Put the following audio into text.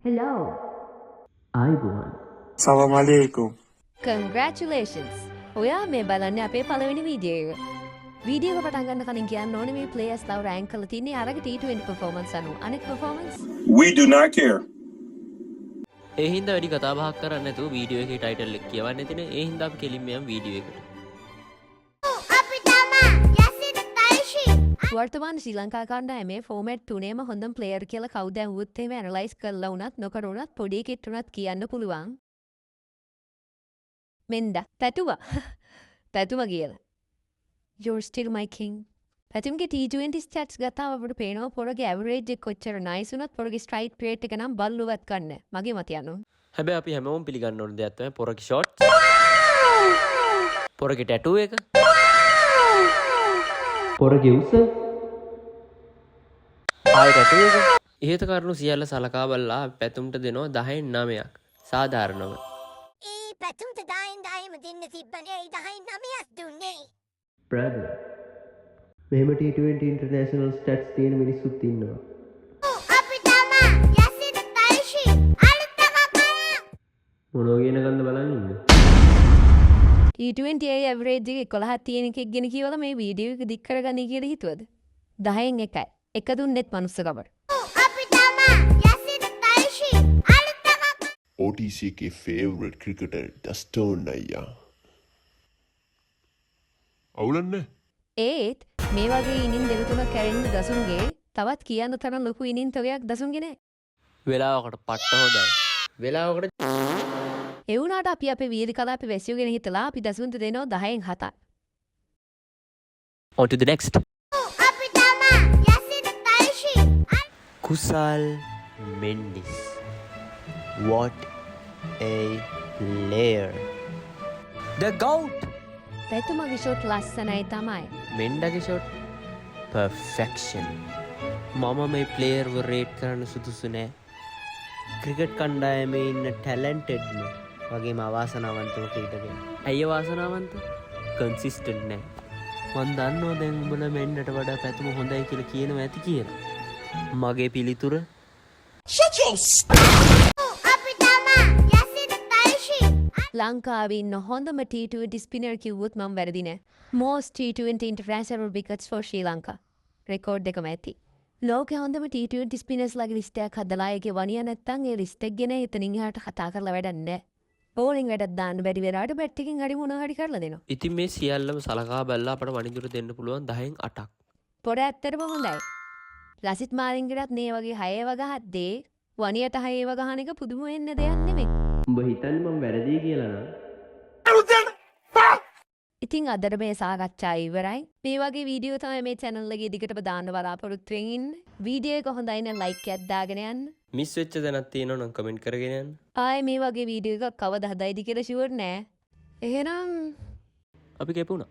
Hello. ආයුබෝවන්. සලාම් අලයිකුම්. Congratulations! ඔයා මේ බලන්නේ අපේ පළවෙනි වීඩියෝ එක. වීඩියෝ එක පටන් ගන්න කලින් කියන්න ඕනේ, මේ ප්ලේයර්ස් ලව රෑන්ක් කරලා තින්නේ අරගේ T20 performance අනුව. අනෙක් performance We do not care. ඒ හින්දා වැඩි කතා බහක් කරන්නේ නැතුව, වීඩියෝ එකේ ටයිටල් එක කියවන්න ඇතිනේ. ඒ හින්දා අපි කෙලින්ම යමු වීඩියෝ එකට. අපි තමා යසිත තයිෂි. වර්තමාන ශ්‍රී ලංකා කණ්ඩායමේ ෆෝමැට් තුනේම හොඳම ප්ලේයර් කියලා කවුද ඇහුවොත් එහෙම, ඇනලයිස් කරලා වුණත් නොකර වුණත් පොඩි එකෙක්ට වුණත් කියන්න පුළුවන්. මෙන්ද පැතුවා. පැතුම කියලා. You're still my king. පැතුම්ගේ T20 stats ගත්තාම අපිට පේනවා පොරගේ ඇවරේජ් එක කොච්චර නයිස් වුණත් පොරගේ ස්ට්‍රයික් රේට් එක නම් බල්ලුවත් කන්න. මගේ මතය අනුව. හැබැයි අපි හැමෝම පිළිගන්න ඕන දෙයක් තමයි පොරගේ ෂොට්ස්. පොරගේ ටැටූ එක. පොරගේ උස. ආයෙ ටැටූ එක. ඉහත කරුණු සියල්ල සලකා බලලා අපි පැතුම්ට දෙනවා 10න් 9ක්. සාධාරණව. ඒ පැතුම්ට 10න් 10ම දෙන්න තිබ්බනේ, 10න් 9ක් දුන්නේ? බ්‍රදර්. මෙහෙම T20 international stats තියෙන මිනිස්සුත් ඉන්නවා. අපි තමා යසිත තයිෂි අලුත් එකක් කරා. මොනවා කියන කන්ද බලන් ඉන්න. T20 ඒ ඇවරේජ් එක 11ක් තියෙන එකෙක් ගැන කියවලා මේ වීඩියෝ එක දික් කරගන්නේ කියලා හිතුවද? 10න් 1යි. එක දුන්නෙත් මනුස්සකමට. අපි තමා යසිත තයිෂි අලුත් එකක්. OTC එකේ ෆේවරට් ක්‍රිකටර් ඩස්ටෝන් අයියා. අවුලක් නෑ. ඒත් මේ වගේ ඉනිං දෙක තුනක් කැරෙන්න දසුන්ගේ තවත් කියන්න තරම් ලොකු ඉනිං තොගයක් දසුන්ගේ නෑ. වෙලාවකට පට්ට හොඳයි. වෙලාවකට ඒ වුණාට අපි අපේ වීර කලාපේ වැසියෝ ගැන හිතලා අපි දසුන්ට දෙනවා 10න් 7ක්. On to the next. අපි තමා යසිත තයිෂි. කුසල් Mendis. What a player. The GOAT. පැතුමගේ shot ලස්සනයි තමයි. මෙන්ඩගේ ෂොට් පර්ෆෙක්ෂන්. මම මේ ප්ලේයර්ව රේට් කරන්න සුදුසු නෑ. ක්‍රිකට් කණ්ඩායමේ ඉන්න ටැලන්ටඩ්ම වගේම අවාසනාවන්තම ක්‍රීඩකයෙක්. ඇයි වාසනාවන්ත? කන්සිස්ටන්ට් නෑ. මං දන්නවා දැන් උඹලා මෙන්ඩට වඩා පැතුම හොඳයි කියලා කියනවා ඇති කියලා. මගේ පිළිතුර අපි තමා යසිත තයිෂි. ලංකාවේ ඉන්න හොඳම T20 spinner කිව්වොත් මම වැරදි නෑ. Most T20 international wickets for Sri Lanka. Record එකම ඇති. ලෝකේ හොඳම T20 spinners ලගේ ලිස්ට් එකක් හදලා ඒකේ වනියා නැත්තම් ඒ ලිස්ට් එක ගැන එතනින් එහාට කතා කරලා වැඩක් නෑ. බෝලින් වැඩක් දාන්න බැරි වෙලාවට බැට් එකෙන් හරි මොනවා හරි කරලා දෙනවා. ඉතින් මේ සියල්ලම සලකා බලලා අපට වනිඳුට දෙන්න පුළුවන් 10න් 8ක්. පොර ඇත්තටම හොඳයි. ලසිත් මාලිංගටත් මේ වගේ හයව ගහද්දී වනියට හයව ගහන එක පුදුම වෙන්න දෙයක් නෙමෙයි. උඹ හිතන්නේ මම වැරදි කියලා නම් ඉතින් අදට මේ සාකච්ඡාව ඉවරයි. මේ වගේ වීඩියෝ තමයි මේ චැනල් එකේ දිගටම දාන්න බලාපොරොත්තු වෙමින් ඉන්නේ. වීඩියෝ එක හොඳයි නම් ලයික් එකක් දාගෙන යන්න. මිස් වෙච්ච තැනක් තියෙනවා නම් කමෙන්ට් කරගෙන යන්න. ආයේ මේ වගේ වීඩියෝ එකක් කවදා හදයිද කියලා ෂුවර් නෑ. එහෙනම් අපි කැපුණා.